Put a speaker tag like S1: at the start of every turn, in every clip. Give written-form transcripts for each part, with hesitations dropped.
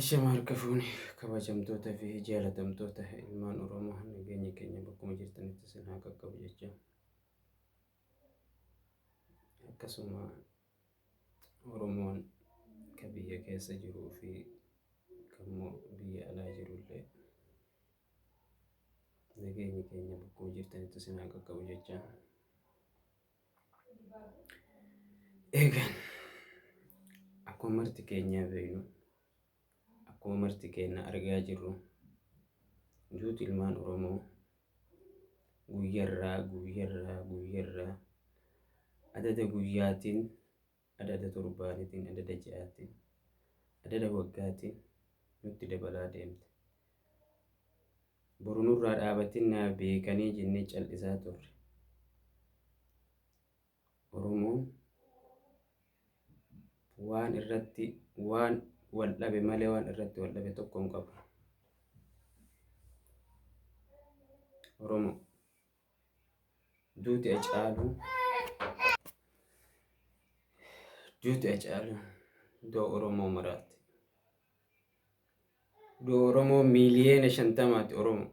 S1: Ashama harka fuune kabajamtoota fi jaalatamtoota ilmaan Oromoo, nageenya keenya bakkuma jirtanitti isin haa qaqqabu jecha. Akkasuma Oromoon ka biyya keessa jiruu fi kammoo biyya alaa jirullee nageenyi keenya bakkuma jirtanitti isin haa qaqqabu jecha. Eegan akkuma marti keenyaa beeknu, akkuma marti keenya argaa jirru, duuti ilmaan Oromoo guyyarraa guyyarraa guyyarraa adada guyyaatiin, adada torbaanitiin, adada ji'aatiin, adada waggaatiin nutti dabalaa deemte. Boru nurraa dhaabatin beekanii jennee cal'isaa turre. Oromoon waan irratti waan wal dhabe malee waan irratti wal dhabe tokko hin qabu. Oromoo duuti Hacaaluu, duuti Hacaaluu du'a Oromoo maraati. Du'a Oromoo miiliyoona 50ti Oromoo.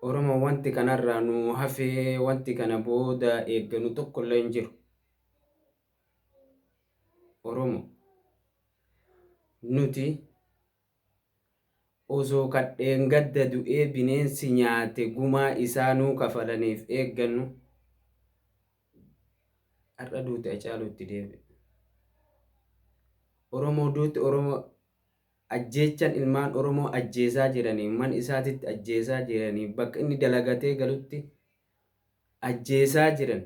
S1: Oromoo wanti kanarraa nu hafee, wanti kana booda eegganu tokko illee hin jiru. Oromoo nuti osoo kadheen gadda du'ee bineensi nyaate gumaa isaa nuu kafalaniif eeggannu, har'a duuti Hacaaluu itti deebi'e. Oromoo duuti Oromoo ajjeechan ilmaan Oromoo ajjeesaa jiranii, man isaatitti ajjeesaa jiranii, bakka inni dalagatee galutti ajjeesaa jiran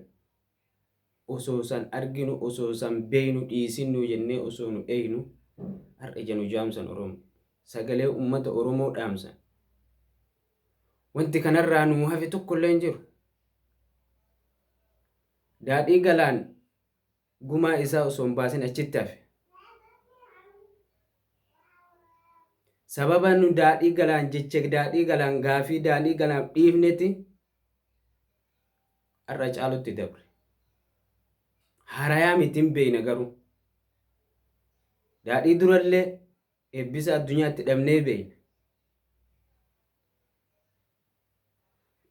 S1: osoo san arginu, osoo san beeynu, dhiisinnu jennee osoo nu eeynu, har'a ija nu jaamsan. Oromoo sagalee uummata Oromoo dhaamsan. Wanti kanarraa nuu hafe tokko illee hin jiru. Daadhii Galaan gumaa isaa osoo hin baasin achitti hafe. Sababa nu Daadhii Galaan jecha Daadhii Galaan gaafii Daadhii Galaan dhiifneti har'a caalutti dabre. Harayaa miti, hin beeyna, garuu. Daadhii durallee eebbisa addunyaatti dhabnee beeyna.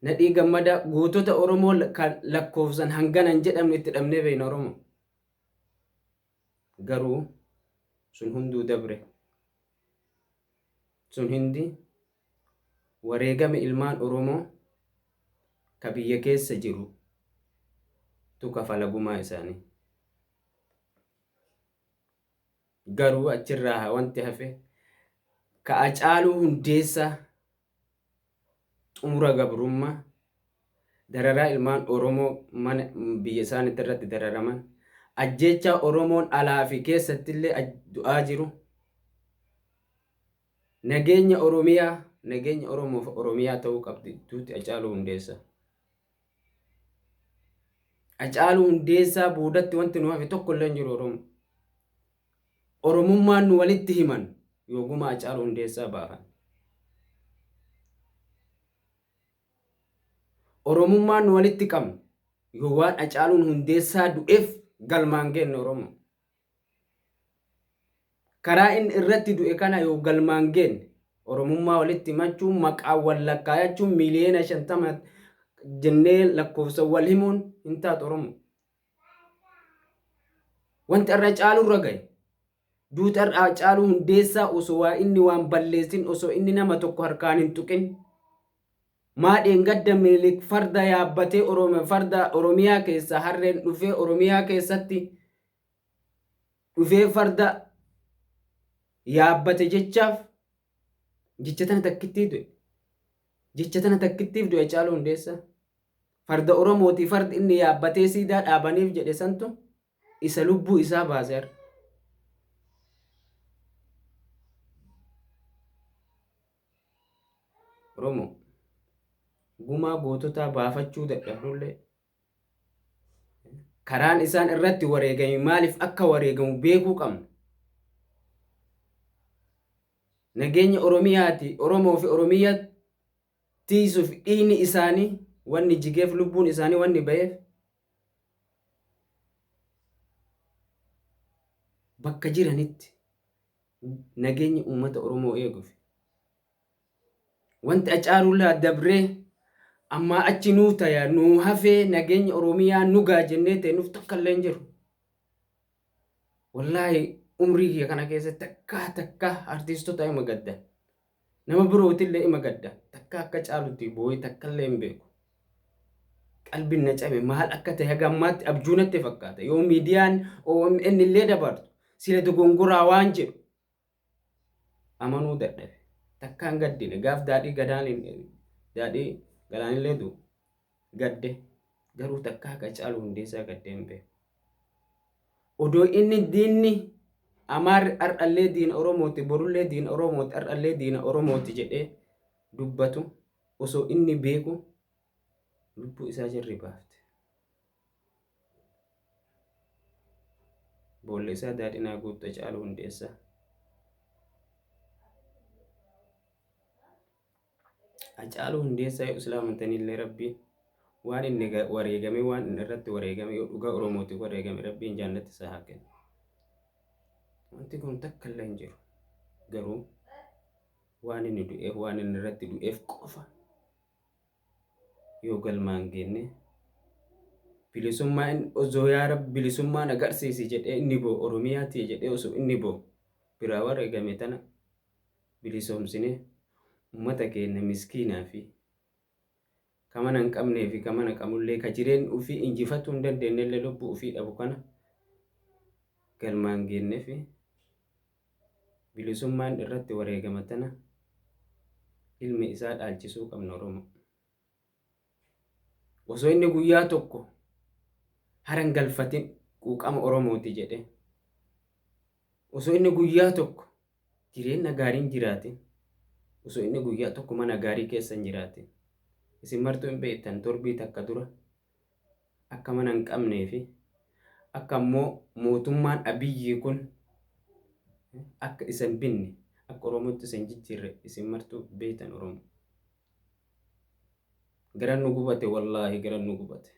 S1: Nadhii Gammadaa, gootota Oromoo kan lakkoofsan hangana hin jedhamne itti dhabnee beeyna Oromoo. Garuu sun hunduu dabre. Sun hindi wareegame ilmaan Oromoo ka biyya keessa jiru tu kafala gumaa isaanii. Garuu achirraa wanti hafe ka Hacaaluu Hundeessaa xumura gabrummaa, dararaa ilmaan Oromoo mana biyya isaaniitti irratti dararaman, ajjeechaa Oromoon alaa fi keessatti illee du'aa jiru, nageenya Oromiyaa, nageenya Oromoof Oromiyaa ta'uu qabdi duuti Hacaaluu Hundeessaa. Hacaaluu Hundeessaa boodatti wanti nu hafe tokko illee hin jiru Oromoo. Oromummaan nu walitti himan yooguma Hacaaluu Hundeessaa baafan. Oromummaan nu walitti qabnu yoo waan Hacaaluun Hundeessaa du'eef galmaan geenne Oromoo. Karaa inni irratti du'e kana yoo galmaan geenne, Oromummaa walitti himachuun, maqaan wal lakkaayachuun, miiliyoona 50 jennee lakkoofsa wal himuun hin taatu Oromoo. Wanti irra caalurra gahe, duuti har'a Hacaaluu Hundeessaa, osoo waa inni waan balleessin, osoo inni nama tokko harkaan hin tuqin, maadheen gadda Minilik farda yaabbatee Oromo farda Oromiyaa keessa harreen dhufee Oromiyaa keessatti dhufee farda yaabbate jechaaf, jecha tana takkittii du'e. Jecha tana takkittiif du'e Hacaaluu Hundeessaa. Farda Oromootii fardi inni yaabbatee siidaa dhaabaniif jedhe santu isa lubbuu isaa baase har'a. Oromoo gumaa goototaa baafachuu dadhabnullee, karaan isaan irratti wareegame maaliif akka wareegamu beekuu qabna. Nageenya Oromiyaati, Oromoo fi Oromiyaa tiisuuf dhiigni isaanii wanni jigeef, lubbuun isaanii wanni ba'eef, bakka jiranitti Nageenya uummata Oromoo eeguuf. Wanti Hacaaluurraa dabree ammaa achi nuu taya nuu hafee nageenya Oromiyaa nugaa jennee ta'e nuuf takka illee hin jiru. Wallaahi umrii kiyya kana keessatti takkaa takkaa artiistota ima gadda. Nama birootillee ima gadda. Takka akka caalutti boo'ee takka illee hin beeku. Qalbiin na cabe maal akka ta'e haga ammaatti abjuu natti fakkaata. Yoo miidiyaan OMN illee dabartu sila dogongoraa waan jedhu amanuu dadhabe. Takkaan gaddine gaaf daadhii gadaan daadhii galaanillee du'u gadde garuu takka akka Hacaaluu Hundeessaa gaddee hin beeku. Odoo inni diinni Amaarri har'allee diina Oromooti borullee diina Oromooti har'allee diina Oromooti jedhee dubbatu osoo inni beeku lubbuu isaa jarri baafte. Boolla isaa daadhinaa guutu Hacaaluu Hundeessaa. Hacaaluu Hundeessaa yoo islaamantanillee Rabbiin waan inni wareegame waan inni irratti wareegame yoo dhugaa Oromootiif wareegame Rabbiin jaannatti isaa haa kennu. Wanti kun takka illee hin jiru. Garuu waan inni du'eef waan inni irratti du'eef qofa yoo galmaan geenne bilisummaa inni osoo yaa Rabbi bilisummaa na garsiisi jedhee inni boo Oromiyaa tiyya jedhee osoo inni boo biraa wareegame tana bilisoomsinee ummata keenya miskiinaa fi ka mana hin qabnee fi ka mana qabullee ka jireenya ofii injifatuu hin dandeenyellee lubbuu ofii dhabu kana galmaan geennee fi bilisummaan irratti wareegama tana ilmi isaa dhaalchisuu qabna Oromoo. Osoo inni guyyaa tokko haran galfatin quuqama Oromooti jedhee osoo inni guyyaa tokko jireenya gaariin jiraatin osoo inni guyyaa tokko mana gaarii keessa hin jiraatin isin martuu hin beektan torbii takka dura akka mana hin qabnee fi akka immoo mootummaan Abiyyii kun akka isa hin binne akka Oromootti isa hin jijjiirre isin martuu beektan Oromoo. Garan nu gubate wallaahi garan nu gubate.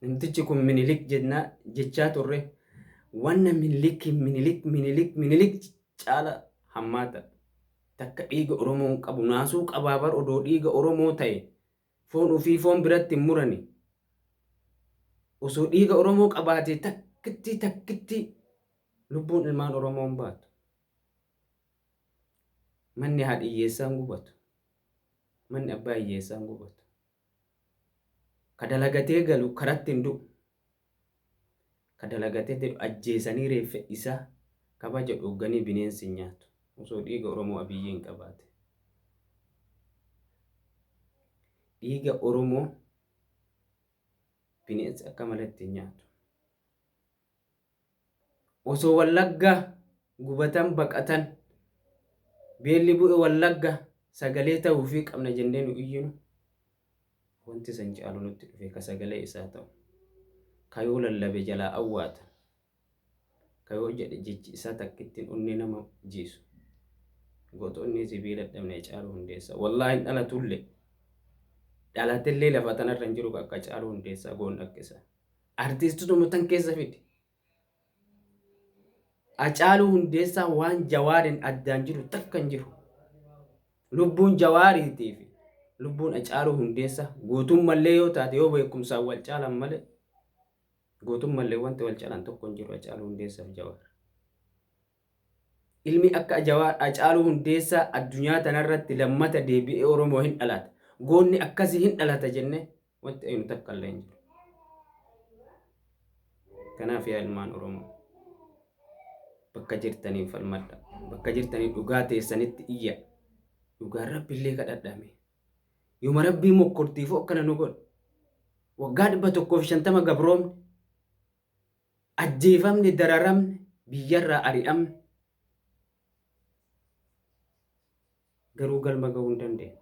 S1: Namtichi kun Minilik jennaa jechaa turre wanna Minilik Minilik Minilik Minilik caala hammaata. Takka dhiiga Oromoo hin qabu naasuu qabaa bar odoo dhiiga Oromoo ta'e foon ofii foon biratti hin murani. Osoo dhiiga Oromoo qabaate takkitti takkitti lubbuun ilmaan Oromoo hin baatu. Manni haadha hiyyeessaa hin gubatu. Manni abbaa hiyyeessaa hin gubatu. Ka dalagatee galu karatti hin du'u. Ka dalagatee jedhu ajjeesanii reeffa isaa kabaja dhoogganii bineensi hin nyaatu. Osoo dhiiga Oromoo Abiyyi hin qabaate. Dhiiga Oromoo bineensi akka malatti hin nyaatu. Osoo Wallagga gubatan baqatan beelli bu'e Wallagga sagalee ta'uufii qabna jennee nu iyyinu wanti san caalu nutti dhufe ka sagalee isaa ta'u ka yoo lallabe jalaa awwaatan ka yoo jedhe jechi isaa takkittiin onnee nama jiisu goota onnee sibiila dhabne Hacaaluu Hundeessaa wallaahi hin dhalatullee dhalatellee lafa tanarra hin jiru akka Hacaaluu Hundeessaa goon akka isaa. Artiistotuma tan keessa fidi. Hacaaluu Hundeessaa waan Jawaariin addaan jiru takka hin jiru. Lubbuun Jawaariitii fi lubbuun Hacaaluu Hundeessaa gootummallee yoo taate yoo beekumsaan wal caalan malee gootummallee wanti wal caalan tokko hin jiru Hacaaluu Hundeessaa fi Jawaar. Ilmi akka Hacaaluu Hundeessaa addunyaa tanarratti lammata deebi'ee Oromoo hin dhalata. Goonni akkasii hin dhalata jennee wanti eenyu takka illee hin jiru. Kanaaf yaa ilmaan Oromoo bakka jirtaniin falmadha. Bakka jirtanii dhugaa teessanitti iyya. Dhugaan Rabbillee kadhadhame. Yooma Rabbii mokkortiifuu akkana nu godhe. Waggaa 150 gabroomne. Ajjeefamne, dararamne, biyyarraa ari'amne. Garuu galma gahuu hin dandeenye.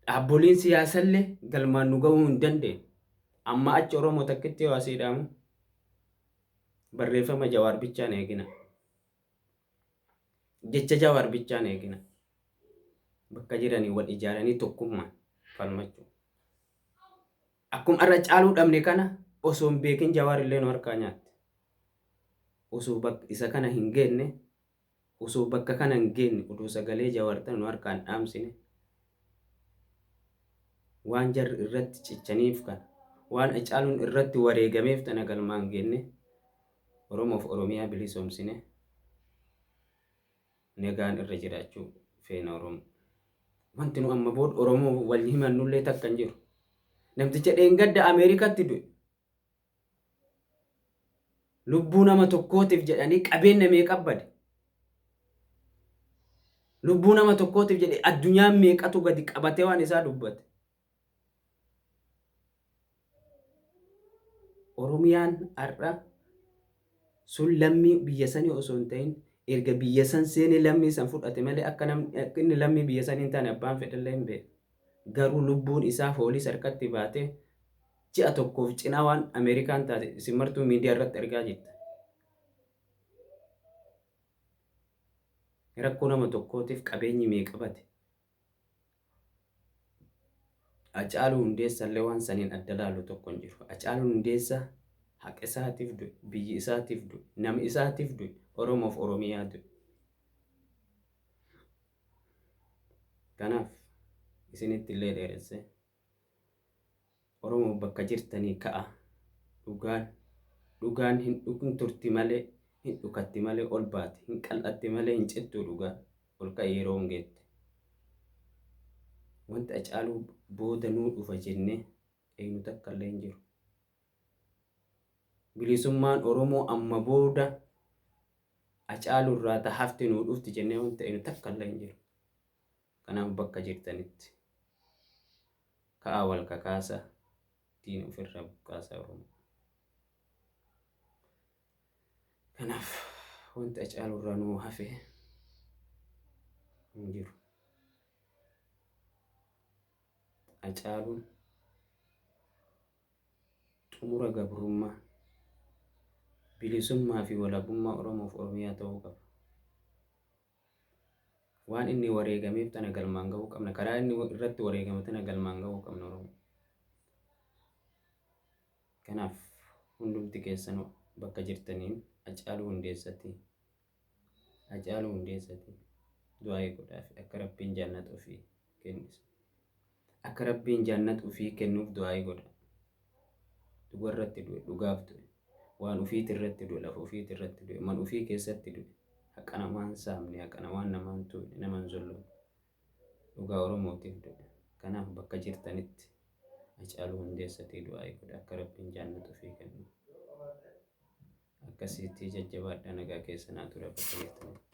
S1: Dhaabboliin siyaasallee galmaan nu gahuu hin dandeenye. Amma achi Oromoo takkitti yoo asii dhaamu barreeffama Jawaar bichaan eegina. Jecha Jawaar bichaan eegina. Bakka jiranii wal ijaaranii tokkummaan falmachuu. Akkuma irra caaluu dhabne kana osoo hin beekin Jawaar illee nu harkaa nyaatte. Osoo bakka isa kana hin geenne, osoo bakka kana hin geenne, odoo sagalee Jawaar tana nu harkaan dhaamsine, waan jarri irratti cichaniif kana, waan Hacaaluun irratti wareegameef tana galmaan geenne, Oromoof Oromiyaa bilisoomsine nagaan irra jiraachuu feena Oromoo. Wanti nu amma booda Oromoo wal himannullee takka hin jiru. Namticha dheengadda Ameerikaatti du'e. Lubbuu nama tokkootiif jedhanii qabeenya meeqa bade. Lubbuu nama tokkootiif jedhee addunyaan meeqatu gadi qabatee waan isaa dubbate. Oromiyaan har'a sun lammii biyya sanii osoo hin ta'in, erga biyya san seenee lammii san fudhate malee, akka namni akka inni lammii biyya sanii hin taane abbaan fedhallee hin beeku. Garuu lubbuun isaa foolis harkatti baatee ji'a tokkoof cinaa waan Ameerikaan taate isin martuu miidiyaa irratti argaa jirta. Rakkoo nama tokkootiif qabeenyi meeqa bade. Hacaaluu Hundeessaa illee waan saniin adda laalu tokko hin jiru. Hacaaluun Hundeessaa haqa isaatiif du'e, biyyi isaatiif du'e, nama isaatiif du'e, Oromoof Oromiyaa du'e. Kanaaf isinitti illee dheeresse, Oromoo bakka jirtanii ka'a. Dhugaan hin turti malee, hin dhukatti malee ol baate, hin qal'atti malee hin cittuu, dhugaan ol ka'e yeroo hin geette. Wanti Hacaaluu booda nuu dhufa jennee eenyu takka illee hin jiru. Bilisummaan Oromoo amma booda Hacaaluu irraa ta hafte nuu dhufti jennee wanta eenyu takka illee hin jiru. Kanaaf bakka jirtanitti ka'aa, wal kakaasaa, diina ofirraa buqqaasaa Oromoo. Kanaaf wanti Hacaaluu irraa nuu hafe hin jiru. Hacaaluun xumura gabrummaa, bilisummaa fi walabummaa Oromoof Oromiyaa ta'uu qaba. Waan inni wareegameef tana galmaan gahuu qabna. Karaa inni irratti wareegame tana galmaan gahuu qabna Oromoo. Kanaaf hundumti keessanuu bakka jirtaniin Hacaaluu Hundeessatti, Hacaaluu Hundeessatti du'aa godhaaf, akka Rabbiin jannata ofii kennisa. Akka Rabbiin jannata ofii kennuuf du'aa godha. Dhuga irratti du'e, dhugaaf du'e. Waan ofiiti irratti du'e, lafa ofiiti irratti du'e, man ofii keessatti du'e. Haqa namaan saamne, haqa namaan namaan tuune, naman zullume. Dhugaa Oromootiif du'e. Kanaaf bakka jirtanitti Hacaaluu Hundeessatii du'aa godha, akka Rabbiin jannata ofii kennu. Akkasitti jajjabaadhaa, nagaa keessa naa tura bakka jirtanitti.